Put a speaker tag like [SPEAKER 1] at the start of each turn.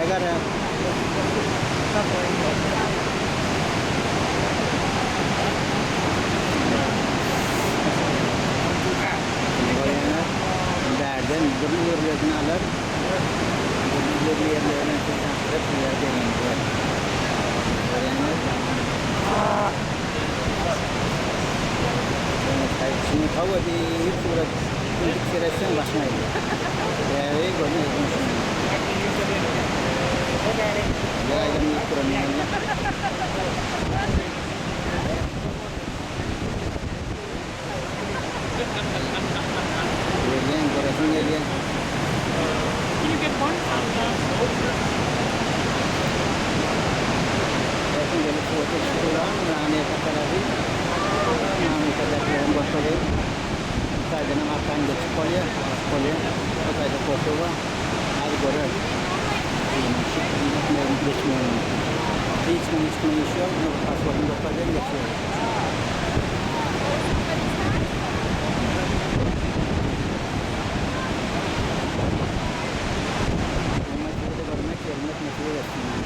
[SPEAKER 1] garap. Görýäňiz, bärden dürli ýerlerden alar, dürli dürli ýerlerden sizi tanyşdyryp bu ýere gelenler. Görýäňiz. Hawa diýip surat dik seretseň başyň aýlanýar. Sebäbi gözüň özüň üçin. Bir aýdym diýip duran ýaly. Gelýän göresiň gelýär. Erkin gelip surata düşüp duran Amerika tarapy. Amerikadakilerem görkezeýin. Bu taýdanam arkaýyn geçip bolýar, baryp bolýar. O taýda Kosowa. Hadi göreris. Synanyşyp gitmegiň geçmegiň mümkin. Hiç kimiň hiç kime işi ýok, diňe bir pasportyny görkezýän geçýär. Muňa size-de görmek, gelmek nesip etsin.